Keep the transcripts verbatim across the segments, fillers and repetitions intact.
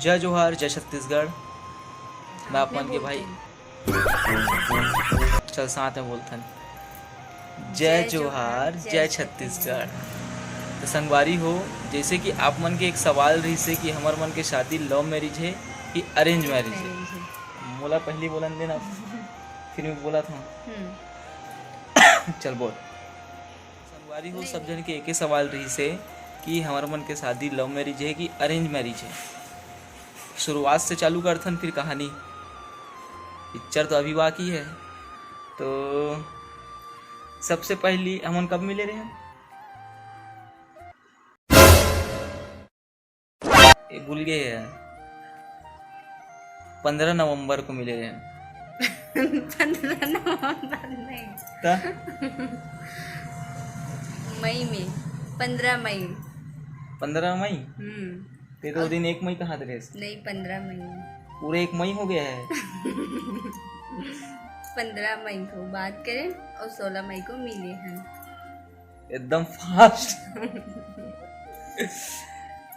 जय जोहार, जय छत्तीसगढ़। मैं आप मन के भाई। चल, साथ में बोलथन। जय जोहार, जय छत्तीसगढ़। तो संगवारी हो, जैसे कि आप मन के एक सवाल रहिसे कि हमर मन के शादी लव मैरिज हे कि अरेंज मैरिज हे। मोला पहली बोलन देना, फिर मैं बोला था। चल बोल। संगवारी हो, सब झन के एके सवाल रहिसे कि हमर मन के शादी लव मैरिज हे कि अरेंज मैरिज हे। शुरुआत से चालू करथन फिर कहानी। पिक्चर तो अभी बाकी हे। तो सबसे पहली हमन कब मिले रहे? ए, भूल गए हे। पंद्रह नवंबर को मिले रहे। पंद्रह नवंबर नहीं। त? मई में, पंद्रह मई। पंद्रह मई? हम्म। ते तो वो दिन एक मई कहा रहे। नहीं, पंद्रह मई। पूरे एक मई हो गया है। पंद्रह मई को बात करें और सोलह मई को मिले हैं। एकदम फास्ट।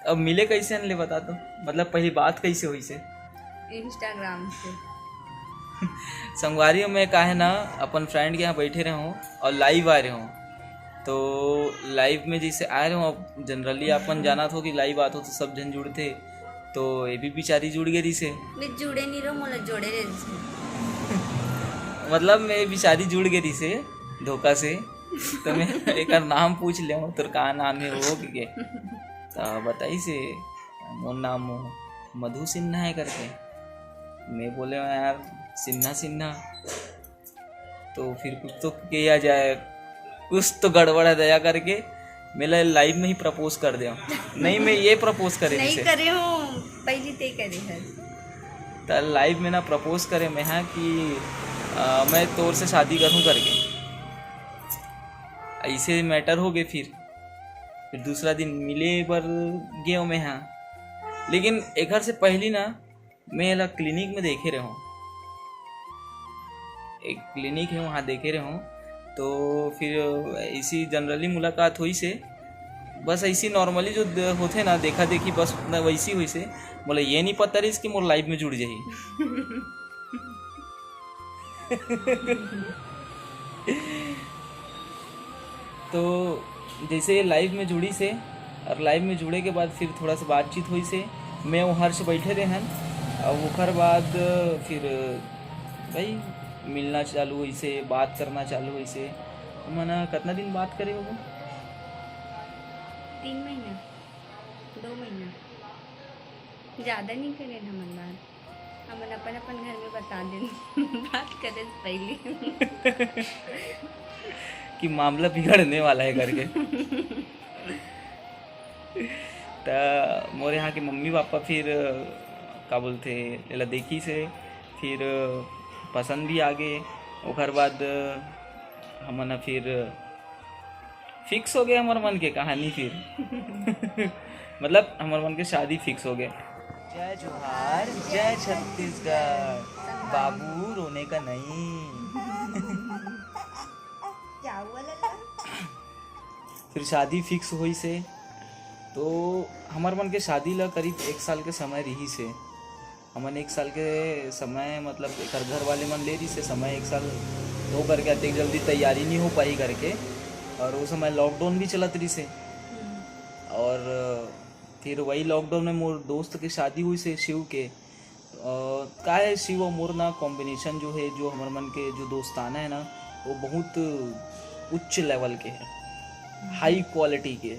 अब मिले कैसे हन ले बता तो, मतलब पहली बात कैसे होइसे? Instagram से। संगवारी हो, मैं काहे ना अपन फ्रेंड के यहाँ बैठे रहूँ और लाइव आ रहे हूँ, तो लाइव में जैसे आए रहे हूँ, अब जनरली अपन जानत हो कि लाइव आत हो तो सब झन जुड़ते, तो ये भी बिचारी जुड़ गे रिसे। मैं जुड़े नहीं रहो, मोला जोड़े रहे रिसे। मतलब मैं बिचारी जुड़ गे रिसे धोखा से। तो मैं एकर नाम पूछ ले हूँ, तोर का नाम है वो के? तो बताइसे, मोर नाम मधु सिन्हा है करके। मैं बोले हूँ, यार सिन्हा सिन्हा, तो फिर कुछ तो किया जाए, कुछ तो गड़बड़ है दया करके। मेला लाइव में ही प्रपोज कर दे। नहीं, मैं ये प्रपोज करे नहीं रिसे। करे हूँ, पहली ते करे है। त लाइव में ना प्रपोज करे मैं हाँ कि आ, मैं तोर से शादी करूँ करके। ऐसे मैटर हो गए। फिर फिर दूसरा दिन मिले बर गए मैं हाँ, लेकिन एकर से पहली ना मैं एला क्लिनिक में देखे रहूँ, एक क्लिनिक है वहाँ देखे रहूँ। तो फिर ऐसी जनरली मुलाकात होइसे, बस ऐसी नॉर्मली जो द-, होथे ना देखा देखी, बस उतना वैसी होइसे। मोला ये नहीं पता रहिस कि मोर लाइफ में जुड़ जाही। तो जैसे ये लाइव में जुड़िसे और लाइव में जुड़े के बाद फिर थोड़ा सा बातचीत होइसे, मैं वो हर्ष बैठे रहन। और ओकर बाद फिर भाई मिलना चालू होइसे, बात करना चालू होइसे। हमन कतना दिन बात करे होबो? तीन महीना, दो महीना, ज्यादा नहीं करे हमन बात। हमन अपन अपन घर में बता देन। बात करे से पहले। कि मामला बिगड़ने वाला है करके। त मोर यहाँ के मम्मी पापा फिर का बोलथे, एला देखिसे, फिर पसंद भी आ गे। ओकर बाद हमन ह फिर फिक्स हो गए हमर मन के कहानी फिर। मतलब हमर मन के शादी फिक्स हो गए। जय जोहार, जय छत्तीसगढ़। बाबू रोने का नहीं। क्या हुआ लल्ला? फिर शादी फिक्स होइसे, तो हमर मन के शादी ला करीब एक साल के समय रहिसे। हमन एक साल के समय, मतलब एकर घर वाले मन ले रहिसे समय, एक साल हो करके अतेक जल्दी तैयारी नहीं हो पाही करके। और वो समय लॉकडाउन भी चलत रहिसे। और फिर वही लॉकडाउन में मोर दोस्त के शादी होइसे शिव के। अ, का है, शिव और मोर ना कॉम्बिनेशन जो है, जो हमर मन के जो दोस्ताना है ना, वो बहुत उच्च लेवल के है, हाई क्वालिटी के।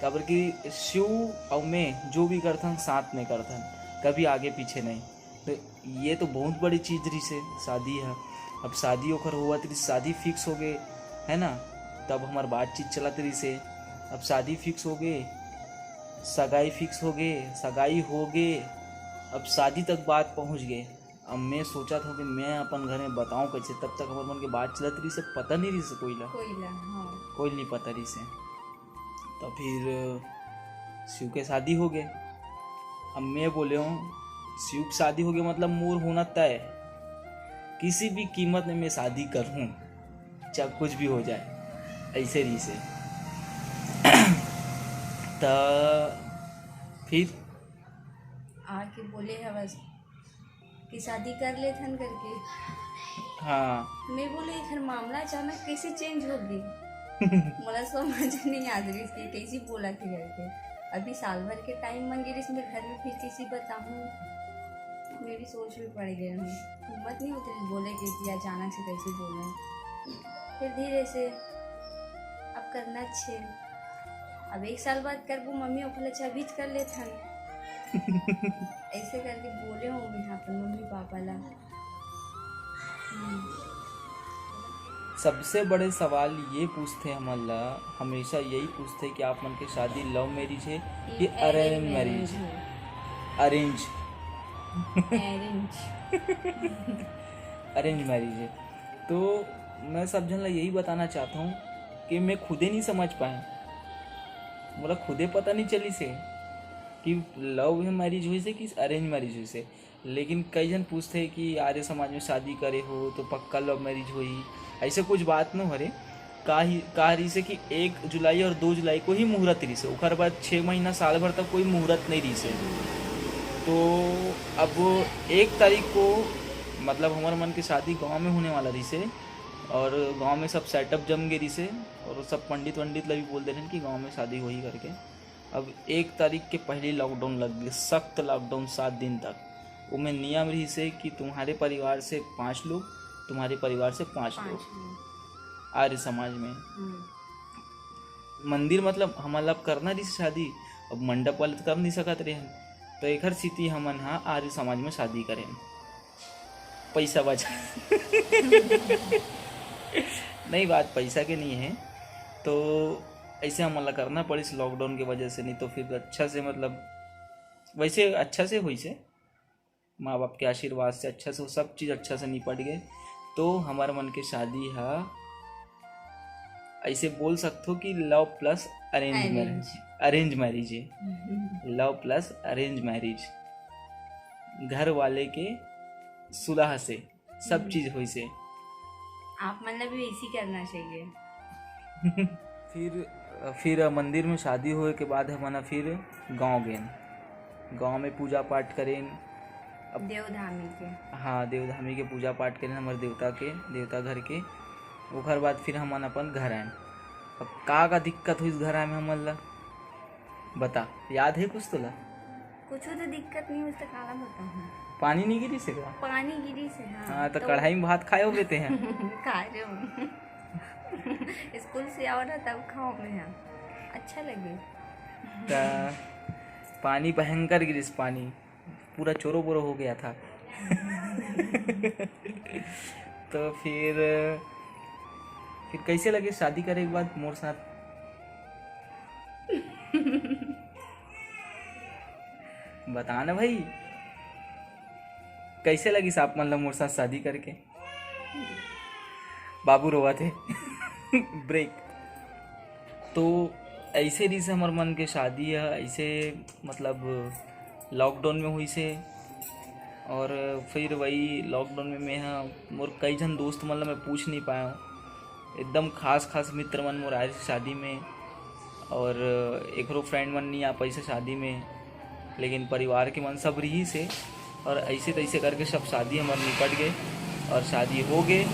काबर कि शिव और मैं जो भी करथन, साथ में करथन, कभी आगे पीछे नहीं। तो ये तो बहुत बड़ी चीज रहिसे शादी है। अब शादी ओकर होवत रहिस, शादी फिक्स हो गए, है ना? तब हमार बातचीत चलत रहिसे। अब शादी फिक्स हो गए, सगाई फिक्स हो गए, सगाई हो गए, अब शादी तक बात पहुंच गए। अब मैं सोचत हूँ कि मैं अपन घर में बताऊँ कैसे। तब तक हमर मन के बात चलत रहिसे, पता नहीं रहिसे कोई ला। कोई ला, हाँ। कोई नहीं पता रहिसे। तो फिर शिव के शादी हो गए। अब मैं बोले हूँ, शिव की शादी हो गई, मतलब मोर होना तय, किसी भी कीमत में मैं शादी करूँ, चाहे कुछ भी हो जाए, ऐसे रहिसे। तो फिर आके बोले हवस कि शादी कर लेथन करके। हाँ। मैं बोले, एकर मामला अचानक कैसे चेंज हो गई? मोला समझ नहीं आत रहिस कि कैसे बोला थी करके। अभी साल भर के टाइम मांगे रहिस मैं घर में, फिर कैसे बताऊँ? मैं भी सोच में पड़ गया हूँ, हिम्मत नहीं होती बोले के कि अचानक से कैसे बोलूँ। फिर धीरे से अब करना छे। अब एक साल बाद करबो मम्मी, ओखर ले अच्छा बीच कर लेथन। ऐसे करके बोले हूँ मैं अपन मम्मी पापा ला। हम्म। सबसे बड़े सवाल ये पूछते हमन ला, हमेशा यही पूछते कि आप मन के शादी लव मैरिज है कि arrange marriage? Arrange. Arrange. Arrange marriage है। तो मैं सब झन ला यही बताना चाहता हूँ कि मैं खुदे नहीं समझ पाए, मोला खुदे पता नहीं चलिस हे कि लव मैरिज होइस हे कि अरेंज मैरिज होइस हे। लेकिन कई झन पूछते कि आर्य समाज में शादी करे हो तो पक्का लव मैरिज होही, ऐसे कुछ बात न हरे। का ही का रहिस हे कि एक जुलाई और दो जुलाई को ही मुहूर्त रहिस हे, ओकर बाद छः महीना साल भर तक कोई मुहूर्त नहीं रहिस हे। तो अब एक तारीख को मतलब हमर मन के शादी गांव में होने वाला रहिस हे और गांव में सब सेटअप जम गे रहिस हे और सब पंडित वंडित ला भी बोल दे रहे कि गांव में शादी होही करके। अब एक तारीख के पहली लॉकडाउन लग गई, सख्त लॉकडाउन सात दिन तक। ओमे नियम रहिस हे कि तुम्हारे परिवार से पाँच लोग, तुम्हारे परिवार से पाँच पाँच लोग लोग। आर्य समाज में। हम्म। मंदिर मतलब हमन ला अब करना रहिस शादी, अब मंडप वाले तो कर नहीं सकत रहे, तो एकर सेती हमन हा आर्य समाज में शादी करेन, पैसा बचा। नहीं, बात पैसा के नहीं है, तो ऐसे हमन ला करना पड़िस लॉकडाउन के वजह से, नहीं तो फिर अच्छा से मतलब वैसे अच्छा से होइस हे, माँ बाप के आशीर्वाद से अच्छा से सब चीज़ अच्छा से निपट गए। तो हमर मन के शादी हा ऐसे बोल सकथो कि love plus arrange Arrange। Marriage, arrange marriage है, लव प्लस अरेंज मैरिज, घर वाले के सुलह से सब हम्म। चीज़ होइस हे। आप मन ला भी ऐसी करना चाहिए। फिर फिर मंदिर में शादी होए के बाद हमन फिर गांव गेन, गांव में पूजा पाठ करेन। देवधामी के। हाँ, देवधामी के पूजा पाठ करेन हमर देवता के, देवता घर के। ओकर बाद फिर हमन अपन घर आएन। अब का का दिक्कत होइस घर आए में हमन ला, बता, याद है कुछ तोला? कुछ तो दिक्कत नहीं होइस तो काला बताऊँ। पानी नहीं गिरिस हे का? पानी गिरिस हे, हाँ। हाँ, तो कढ़ाई में भात खाए होगे ते हैं। खा रहे हो। स्कूल से आओ ना तब खाओ मैं, हाँ। अच्छा लगे। त पानी भयंकर गिरिस, पानी पूरा चोरो बोरो हो गया था। तो फिर फिर कैसे लगे शादी करे के बाद मोर साथ? बता ना भाई, कैसे लगिस आप मन ला मोर साथ शादी करके? बाबू रोवत हे। ब्रेक। तो ऐसे रहिस हमर मन के शादी ह, ऐसे मतलब लॉकडाउन में होइस हे। और फिर वही लॉकडाउन में मैं ह, मोर कई झन दोस्त मन ला मैं पूछ नहीं पाया हूँ। एकदम खास खास मित्र मन मोर आए शादी में, और एकरो फ्रेंड मन नहीं आ पाइस शादी में, लेकिन परिवार के मन सब रहिस हे। और ऐसे तैसे करके सब शादी हमर निपट गए और शादी हो गए।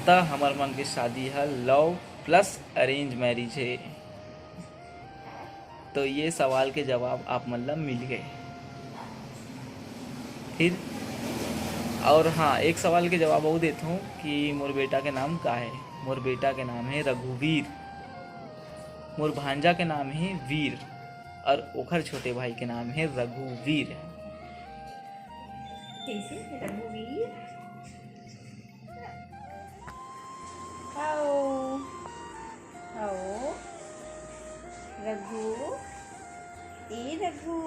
त हमर मन के शादी ह लव प्लस अरेंज मैरिज हे। तो ये सवाल के जवाब आप मन ला मिल गए। फिर और हाँ, एक सवाल के जवाब और देता हूँ कि मोर बेटा के नाम का है। मोर बेटा के नाम है रघुवीर, मोर भांजा के नाम है वीर, और ओखर छोटे भाई के नाम है रघुवीर। कैसे रघुवीर? आओ, आओ, रघु, ए रघु,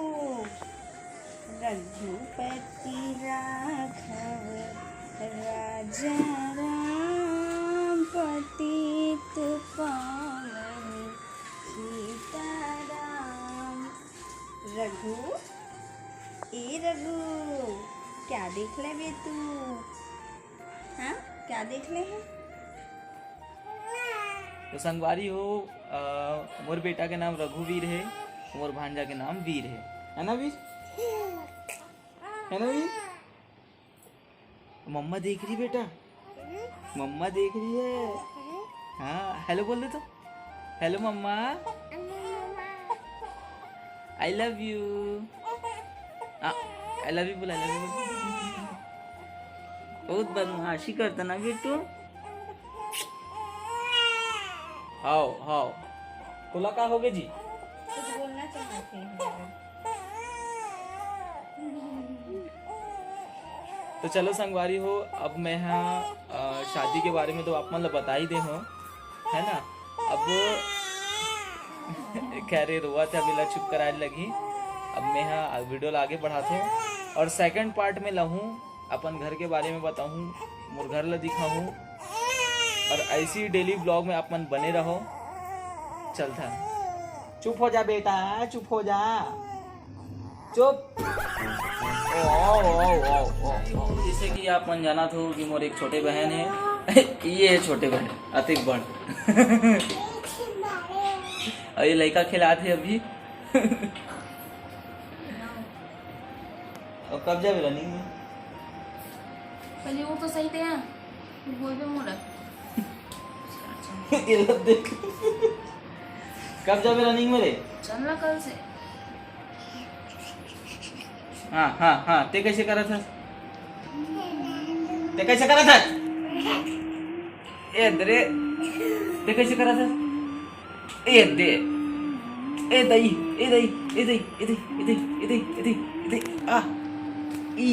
रघुपति राघव राजा राम पतित पावन सीताराम। रघु, ए रघु, क्या देख ले बे तू? हाँ, क्या देख ले है? तो संगवारी हो, अ, मोर बेटा के नाम रघुवीर है, मोर भांजा के नाम वीर है, है ना वीर? है ना भी? मम्मा देख रही बेटा, मम्मा देख रही है। हाँ, हेलो बोल दे तो। हेलो मम्मा, I love you. I love you बोल, आई लव यू बोल। बहुत बदमाशी करता ना बेटू। हाव हाव। तोला का होगे जी? कुछ बोलना चाहते हैं। तो चलो संगवारी हो, अब मैं हा, अ, शादी के बारे में तो आप मन ला बता ही दे हो, है ना? अब खैर, ये रोवत हे, अभी ला चुप कराए लगही। अब मैं हा वीडियो ला आगे बढ़ात हूँ और सेकंड पार्ट में लाहूँ, अपन घर के बारे में बताहूँ, मोर घर ला दिखाहूँ और ऐसी डेली ब्लॉग में आप मन बने रहो। चलता, चुप हो जा बेटा, चुप हो जा, चुप। ओ, ओ, ओ, ओ, ओ, ओ। जैसे कि आप मन जानत हो कि मोर एक छोटे बहन है। ये है छोटे बहन, अतिक बड़। और ये लड़का खिलात है अभी। अब कब जाबे रनिंग में? पहले वो तो सही थे, फिर बोल दे मोरा। ये लो देख। कब जाबे रनिंग में रे? चलना कल से। हाँ हाँ हाँ, ते कैसे करत हस? ते कैसे करत हस? ए दरे, ते कैसे करत हस? ए दे, ए दई, ए दई, ए दई, ए दई, ए दई, ए दई, ए दई, ए दई, आ, ई,